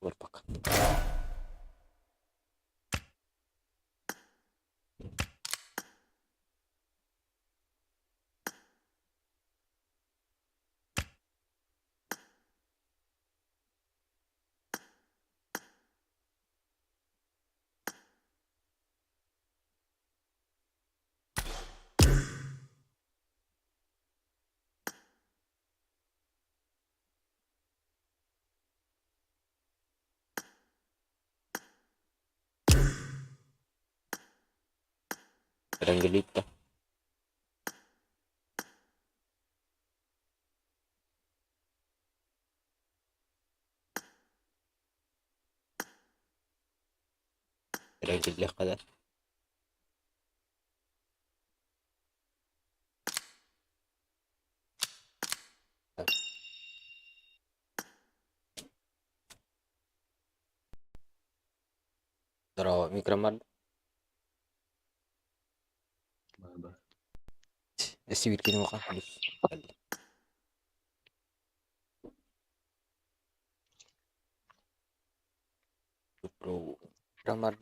Олорбокко. Эрэнгэлиит да. Эрэнгиллиэххэ да. Здорово, микромар. Өссө муха. Микромар.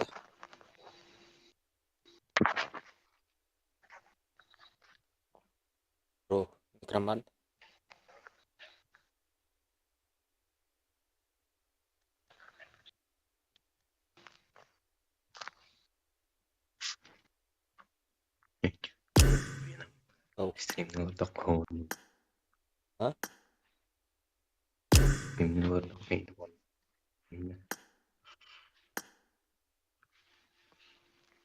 Bro, микромар. Oh. Стримнула такого. А? Стримнула такого.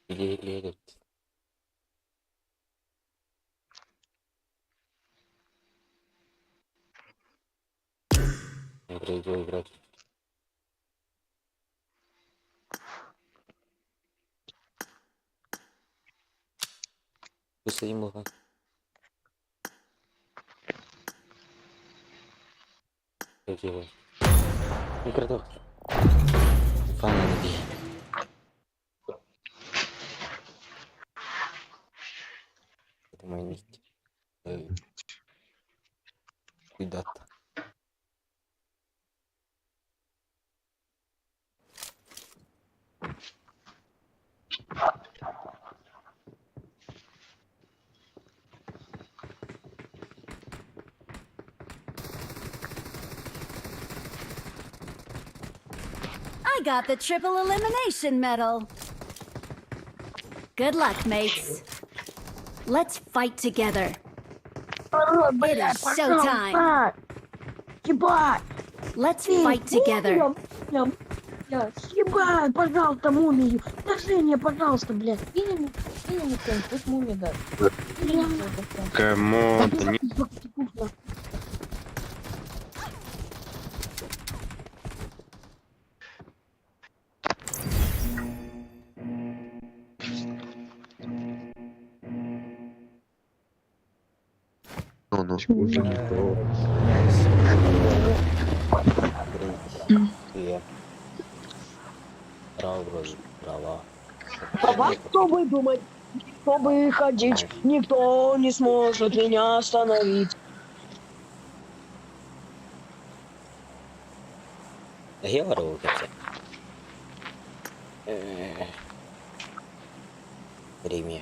Или Играть, играть. Высадим его. Где Микроток. Фанаты. Это мой ник. Куда-то. I got the triple elimination medal. Good luck, mates. Let's fight together. It is showtime. Ебать! Let's Ты fight together. мумия, Бля, съебай, пожалуйста, мумию. Даже мне, пожалуйста, блядь. Кинь ему, кинь ему кто-нибудь, пусть мумия даст. Кинь ему кто-нибудь. Come on, да не Ну, ну. уже не то. Права, права. Чтобы думать, чтобы ходить, никто не сможет меня остановить. Георгий кепсе. Время.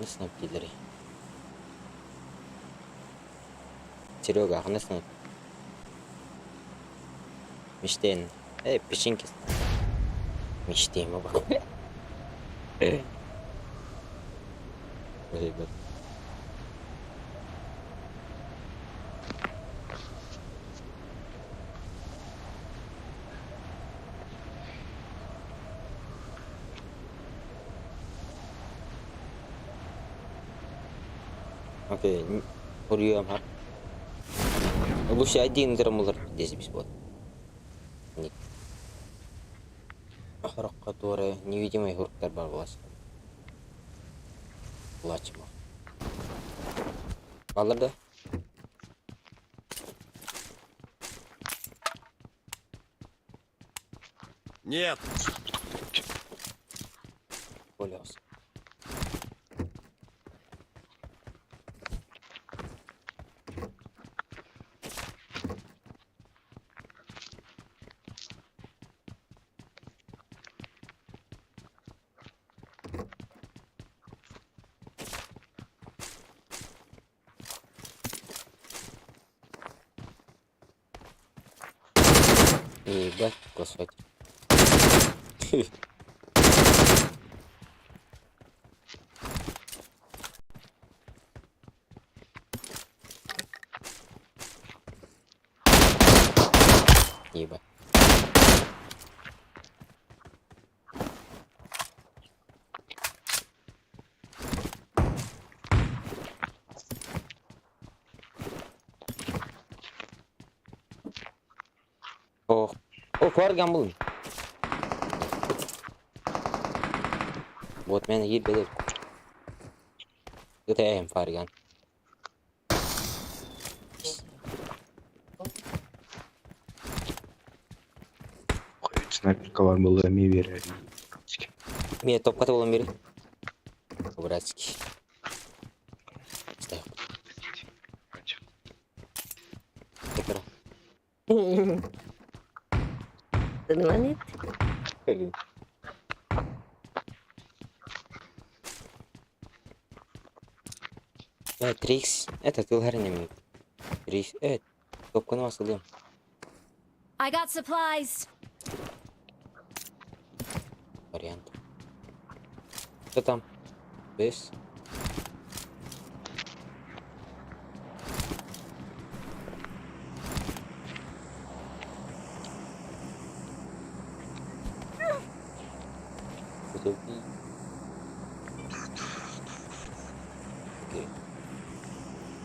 Не снайп Серега, а снайп? Мечтаем. Эй, печеньки. Мечтаем оба. Ребят. Окей, Урьем, а? Лучше один граммулар здесь бесплатно. Который невидимый гурктар бар булас. Булачма. Алыр да? Нет! Колес. Ебать, кусать. Ебать. Ох. О, фарган булun. Вот мен киирбэт Ытайым фарган. Снайперкалар была эмиэ биэрэр. Миэ топката буолан бири. Братский. Звонит. Трикс, это тылгар неме. Трикс, топканы басылдым. I got supplies. Вариант. Что там? Здесь. Окей.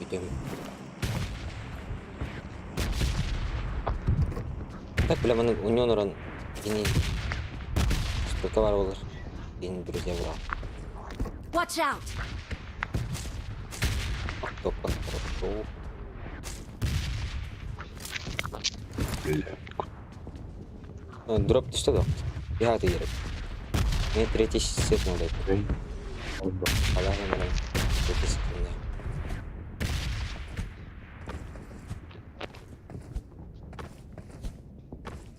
Идем. Так, бля, маны у него кини сколько бар болар. Кини друзья брал. Watch out. Топка хорошо. Бля. Дроп ты что дал? Я ты ереп. Мне третий сет надо. Аллах я Третий сет надо.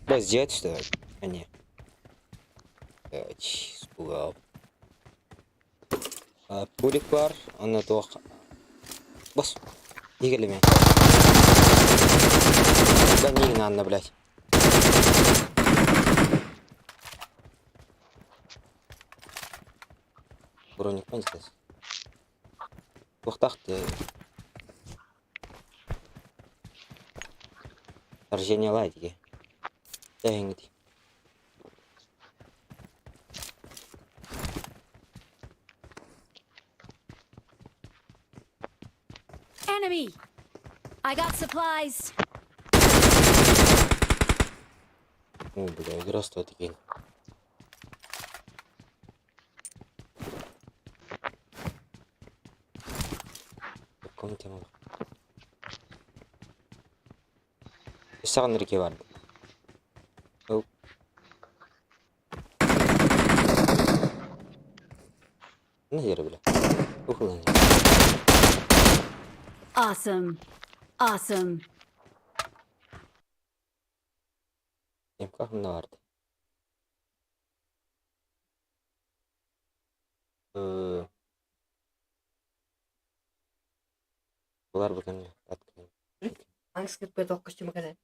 Бля, сделать что ли? А не. Блять, испугал. Пулик бар, аны туох. Бас. Егелеме. Да не надо, блядь. Броник здесь. Туохтахты. Вторжение ладьи. Тэҥити. Enemy. I got supplies. О, бля, здравствуй, такие. Каком тема? Саған реке бар. Оп. Не жері, бля. Ухылын. Awesome. Awesome. Емка мына барды. Булар бүгін открыли. Английский педал костюм кэлэн.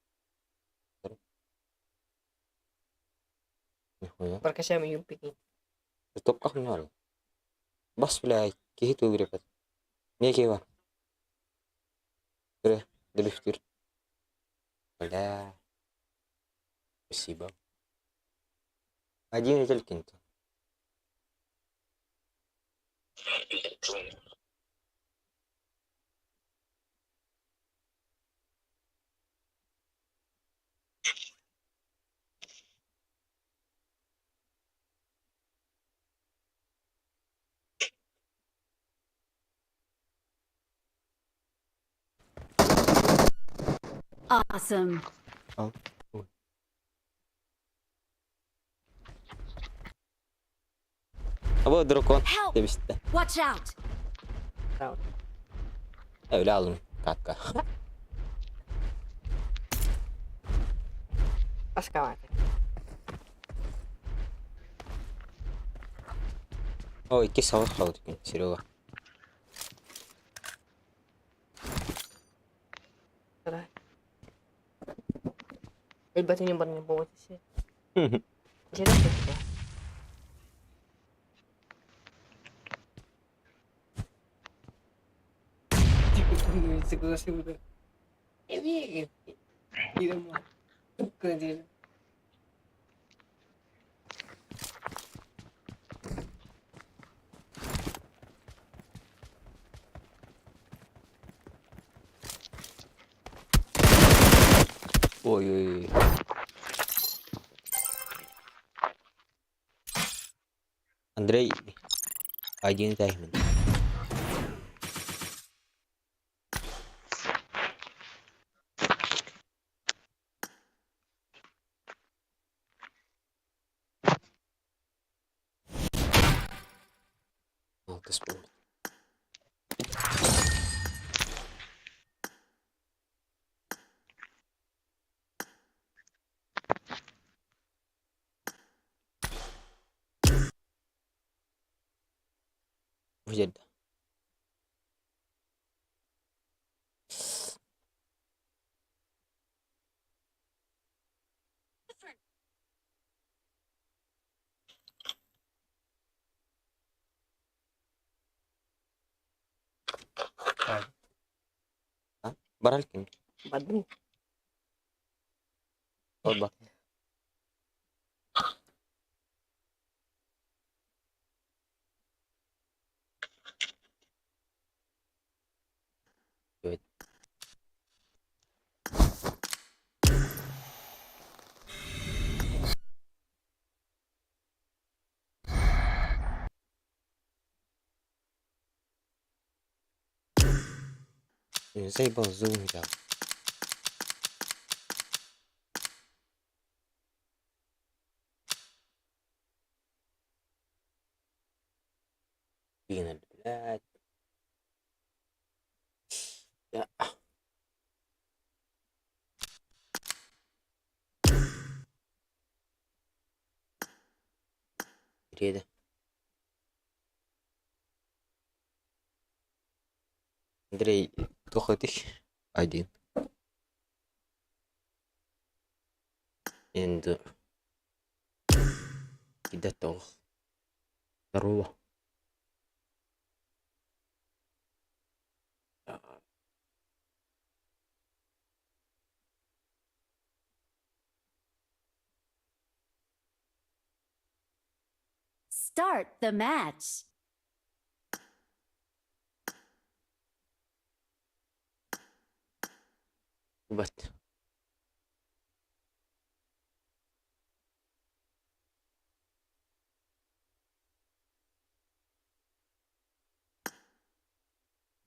Нихуя. Прокачаем юбки. Топка мына бар. Бас, бля, киһи тылгырып. Не киһи бар? Бре, дебифтир. Бля. Спасибо. Один только. Awesome. Ал. Ой. Абы дракон Help! тэбистэ. Watch out! Öyle aldım kanka. Баскаваты. О, икки сабыр қалды екен, Серега. Да. Өлбөтүн барны болот ise. Жере кетти. Ой ой ой. Андрей один таймен. Алтыс буолбут. Бу Барар ким? Бардым. Орба. Evet. Заебал зум взял. Блин, блядь. Я... Реда. Андрей, туох этих? Один. And кидать Здорово. Start the match. But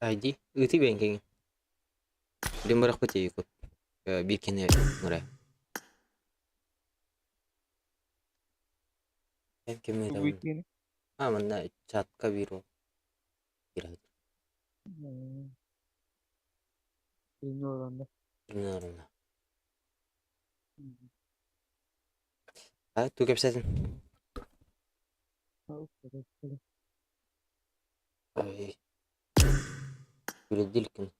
ID ыты бэнкин. Билин барахпыт тиийкут. Биир кини нура. Эн кимме даҕаны. Тугуйтиини. А манна чатка биир уол киирэр. Bilmiyorum Bilmiyorum. А ту кэпсэтин. да. Ой. Үлэлдииликкин.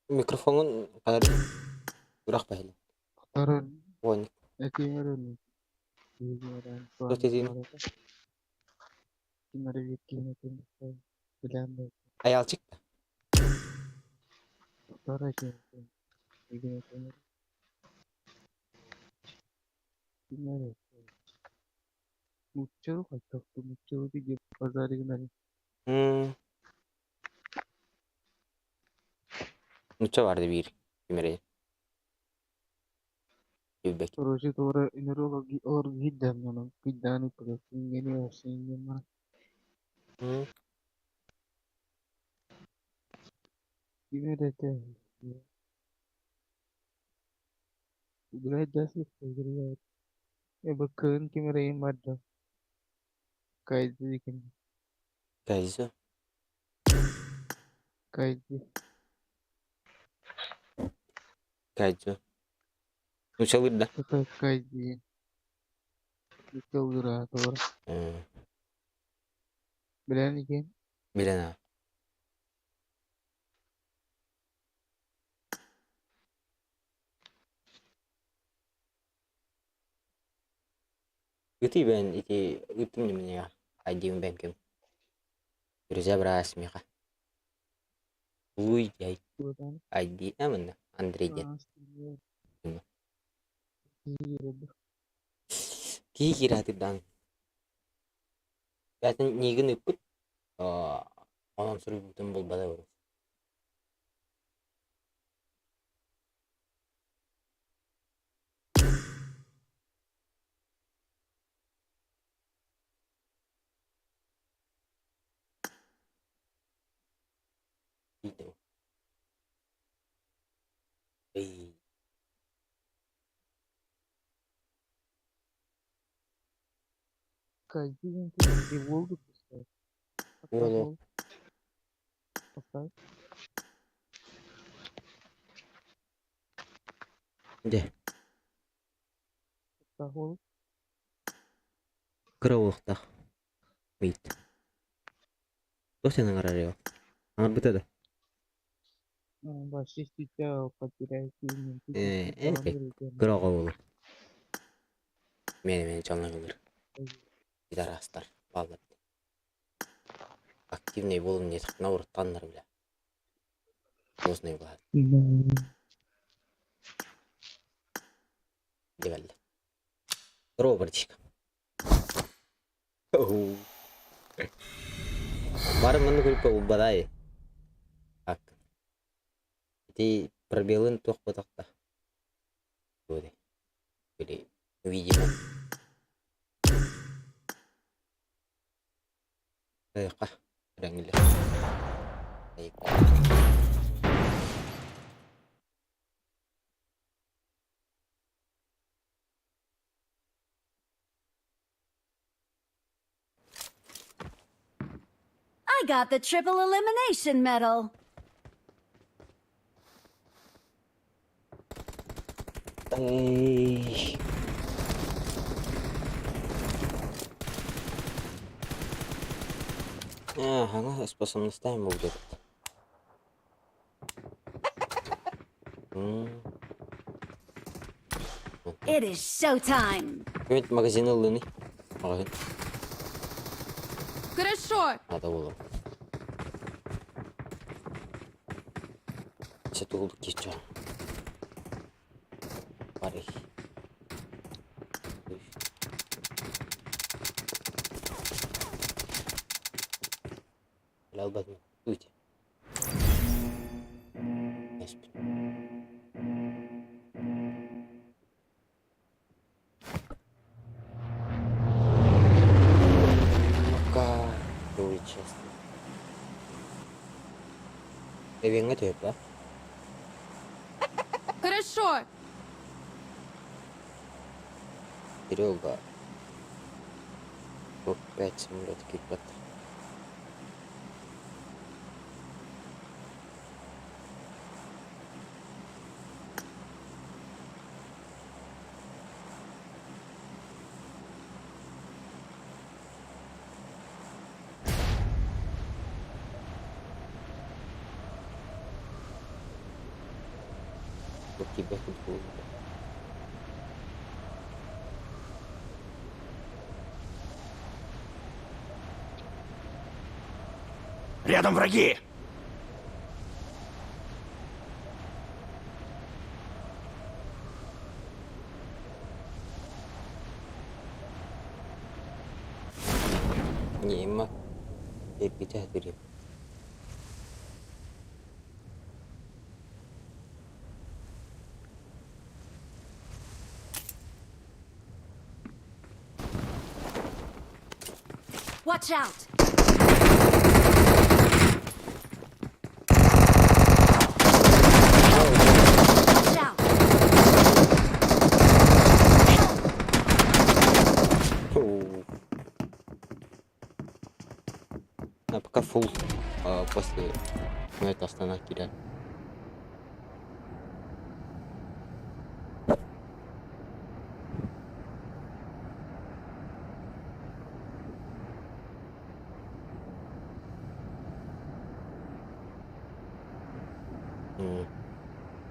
Микрофонун ханар урах баһылы. Уон туох диэтигин? Айаалчык да. М. Нучча баар да биир ким эрэ билбэт. М. Ким эрэ этэ Кыһын ким эрэ ыйын барда Кайдзи ким Кайзо. Кайдзи Кайдзо. Нуучалыыр да? Это Кайдзи Икки толор Билэн икин Билэн аа. Ытый бэйэн ити ыыттым ньымньыга айдиим бэҥким. Друзья быраас миэхэ. Луй дьай айди амынна Андрей диэн. Киһи киирэ даан. Бээтин миигин ыыппыт. Онон суруйбутум булбата буолуо. Эй. Кайдзи диэн воздух Уолу. Поставь. Дьэ. Уол. Кыра уолуохтаах. Ыйыт. Туох сен аҥарар ол? Аҥарбыта да? Вообще сейчас потеряете Э, кыра оҕо уолу. Миэнэ миэнэ дьоннор ылыр. Пидорастар бааллар. Активный буолун диэтэхпинэ уруттаннар бля. Грозный былаат. Дигэллэ. Здорово, братишка. Бары маннык үлпэ булбадай. Так. Ити пробелын туох ботахта. Или видимо. Ха, Рәңгеле. I got the triple elimination medal. Эй. Ага, способностями будет. It is showtime. Кемет магазин ыллыны. Магазин. Хорошо. Надо было. Все тут кичо. Пари. Албат. Уйти. Пока, будет честно. Эбиҥҥэ түһүп ба? Хорошо. Серега. Топ-5 самолет киирбэт. Киирбэт курдук Рядом враги! Нема. Эпитет. Watch out! Киирэн.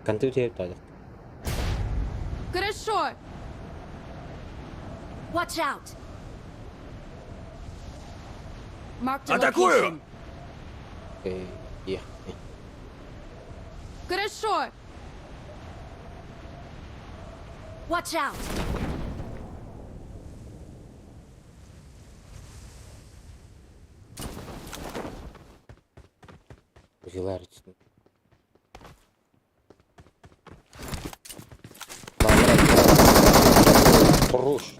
Компьютер таах. Хорошо! Watch out! Marked a Атакую! location. Э, Хорошо! Watch out! Взяла Хорош.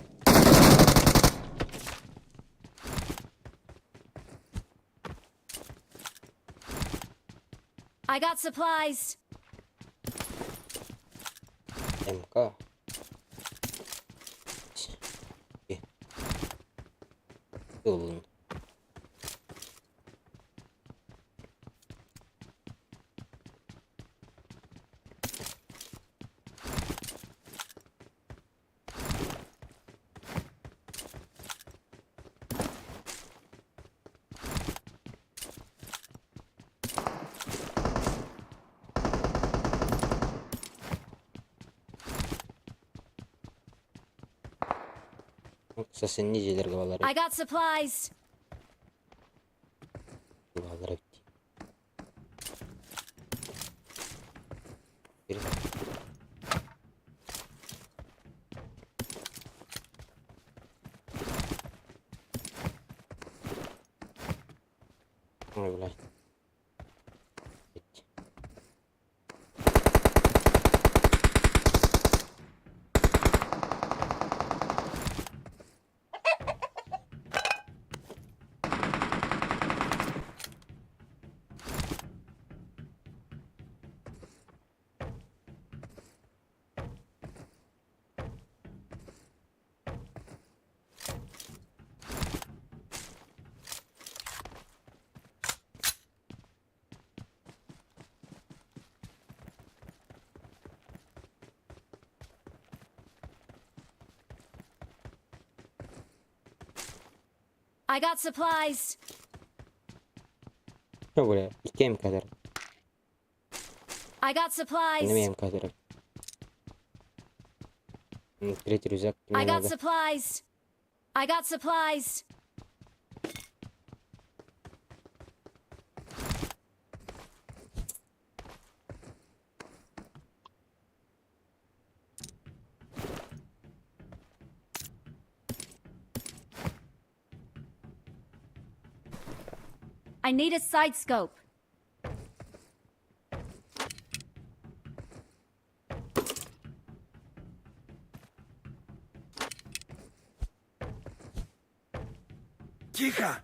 I got supplies. МК. Ылын. Соседний дьиэлэргэ балар I got supplies. балар эбит. Бери. Ой, блядь. Эть. I got supplies. Что, бля, икки МК-дэр. I got supplies. Эмиэ МК-дэр. Третий рюкзак I мне got надо. supplies. I got supplies. I need a side scope. Тихо!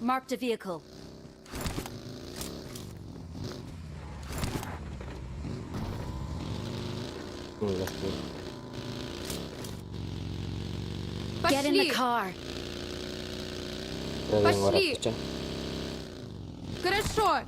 Marked a vehicle. Ой, господи. Get in the Пошли! car. Правильно, Пошли. Марат, Хорошо!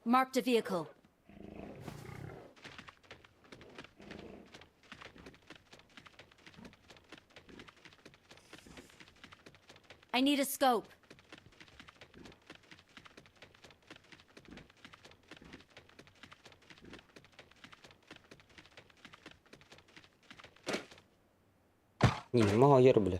Marked a vehicle. I need a scope. Нема ер, бля.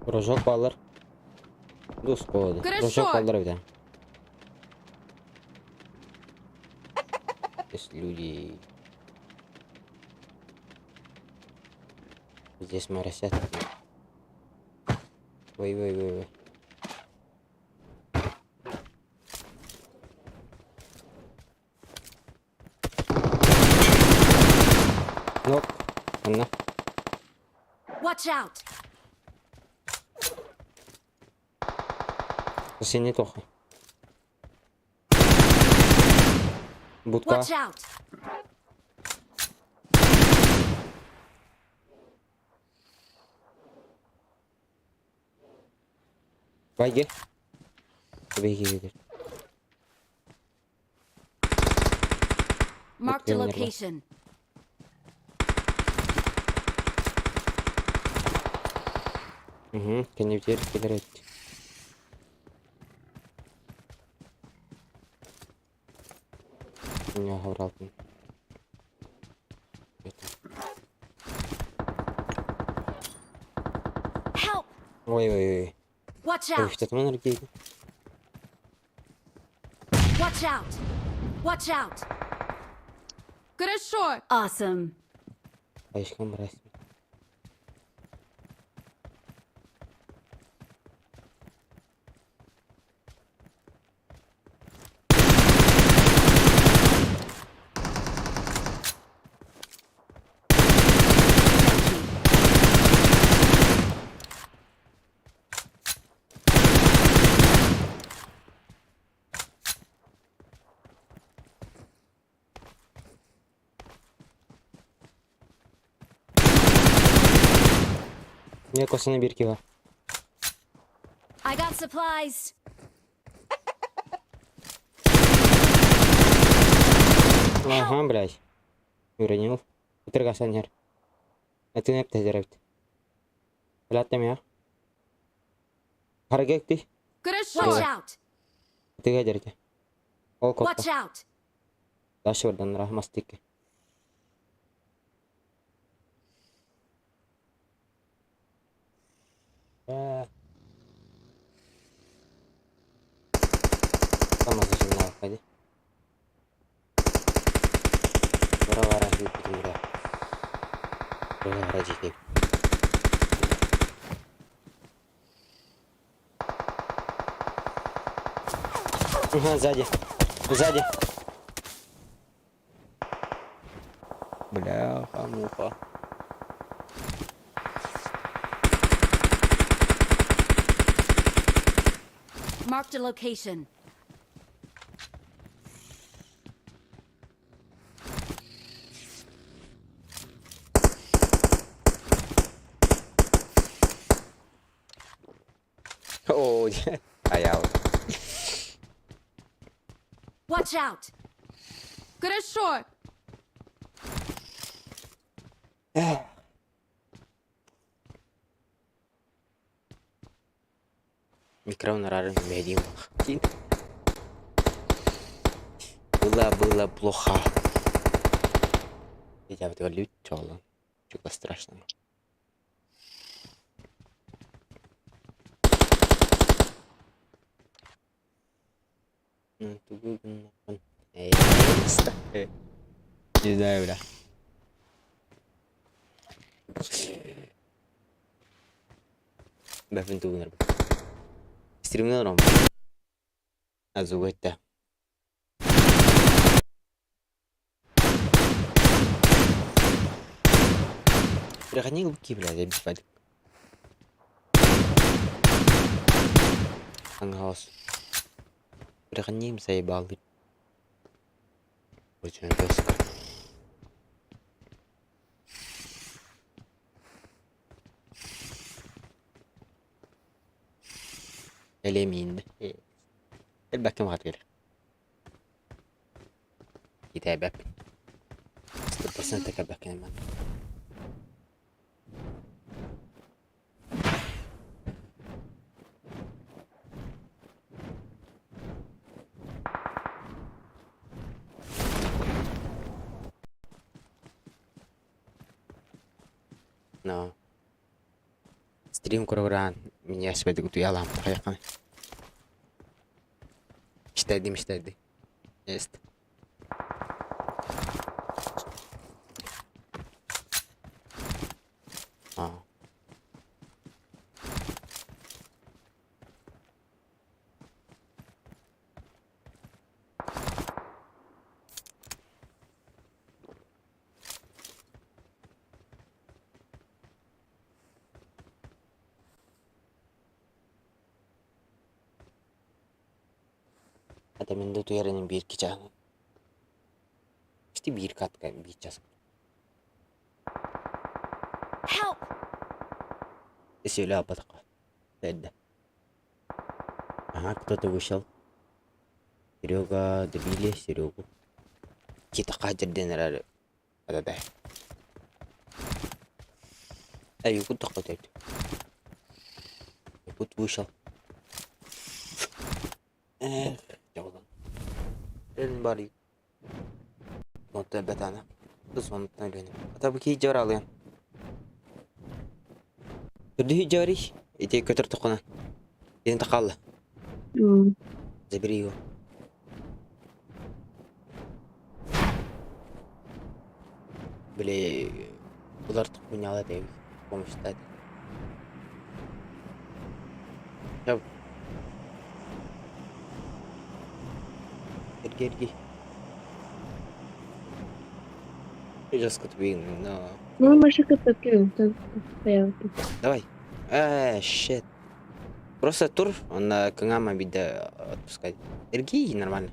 Рожок баллар. Дус болады. Хорошо. Рожок баллар бит. Здесь люди. Здесь моросят. Ой, ой, ой, ой. Нок. Анна. Watch out! Синий тоха. Будка. Watch out! Байге. Беги, беги. Marked a Бутка, наверное. location. Угу, кенептер кедерет. Не хавралтын. Это. Help! Ой, ой, ой. Watch Ой, out! что там энергии? Watch out! Watch out! Хорошо! Awesome. Айшкам мразь. Thank you. Не косаны бирки бар. I got supplies. Ага, блядь. Уронил. Утыргасан ер. Это не птезеревт. Блядь, я. Харгекти. Хорошо! Watch out! Тыга дерте. Ол Watch котта. out! Даш бардан рахмастик. Там зажимал, ходи. Бара-бара, бля. Бара, дикий. Ага, сзади. Сзади. Бляха, муха. Marked a location. О, а я вот. Watch out! Хорошо! Микрофон рарым медим. Было, было плохо. Битээбит чоҕулан чугас страшно. Тугу гыннаххын? Не знаю, бля. Бэфин тугу гынарбын. Стримҥэ олороммун. Азуга иттэ. Переходи глубокие, блядь, я без валик. Ангхаус. Переходи, заебал. Очень жестко. Элемин. Элбэккэ маҕатыгар. Китээбэппин. 100% кэлбэккин эмэн. No. Стрим көрө меня сүбэдик утуйалаам хайаххана. Истэрдим истэрди. Есть. Аа. Хата мин да утуйар иним биир чааһынан. Почти биир катка биир час. Help! Өсөлө аппатахха. Эрдэ. Ага, кто-то вышел. Серега, добили Серегу. Кита хадерден эрэр. Да-да. Эй, куда хотеть? Тут вышел. Эх, дьолон. Эн барый. Онтон бэтаана. Тус онтон өлүөнэ. Ата бу кии дьор алыан. Төрдүһү дьори. Ити көтөр тоххуна. Диэн тахалла. Забери его. Били улар тоххуньаала тэбит. Помощь Чав. Эрги эрги. Жестко тупик, но... Ну, машинка такая, так, Давай. Щет. Просто тур, он на кыңама биде отпускать. Эрги нормально.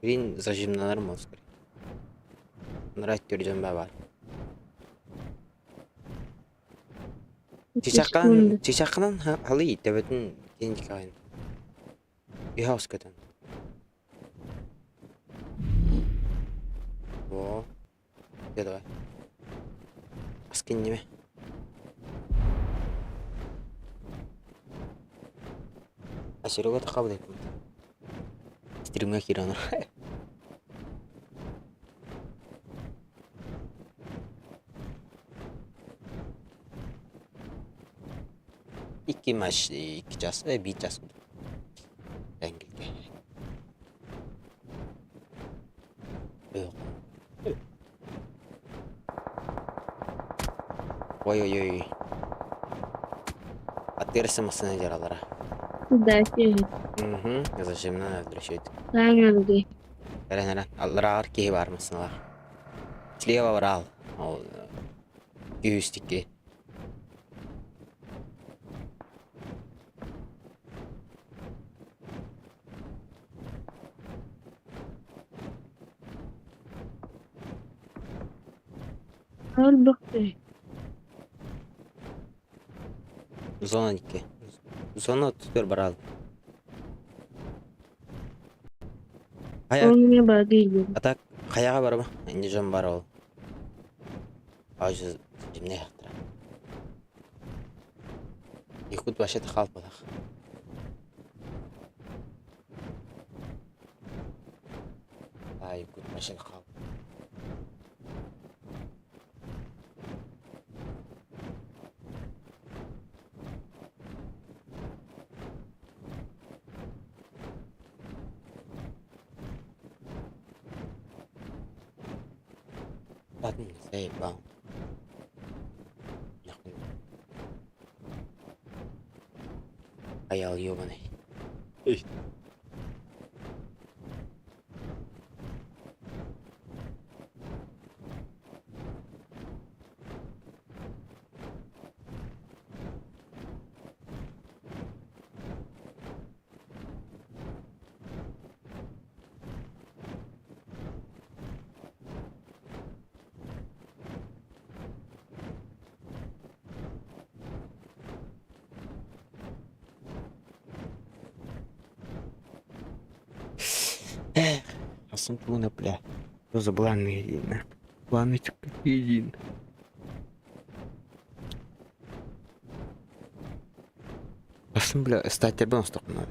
Грин зажимнанар скорее. Нрать түрден бар. Чычакканан чычакканан халы төбөтүн кенжик агайын. Үйхаус көтөн. Во. Де давай. Аскин неме. А Серега тахабы деп. Стримге кираныр. Икки матч, икки час, биир час Эҥгилгэ. Ой-ой-ой. Атыырса массыына дьаралара. Да, сижу. Угу. Зачем надо возвращать? Правильно. Эрэн эрэн. Аллараар киһи баар массыыналаах. Слева бараал. Ол үһүстикки. Өлбөхтүй. Зона икки. Зона түтөр бараал. Хайа, Он мне баги. а так хайаҕа бараба. Инде дьон бар ол. Ажы дьимнэ яхтара. Якут вообще хаалбатах. А, Якут вообще хаал. Заебал. Аял ебаный. Эх, Асымтууна бля. Что за планы едино? Планы един. Асым бля, стать остоқна.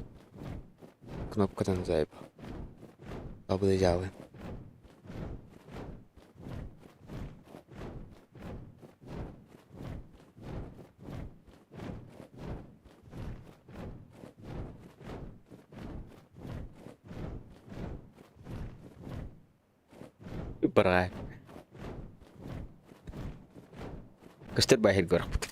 Кнопкадан заебал. Абы Бра. Көстөр баһир горохпут.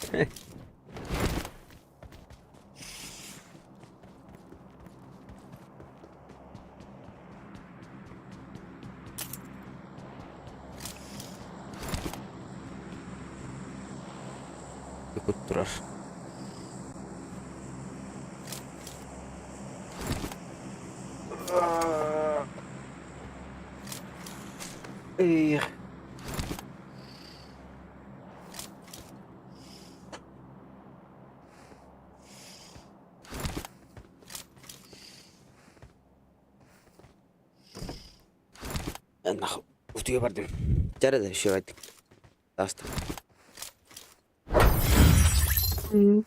Турар. Эх. Нахуй. Утуйа бардым. Чара да еще. Таста. М.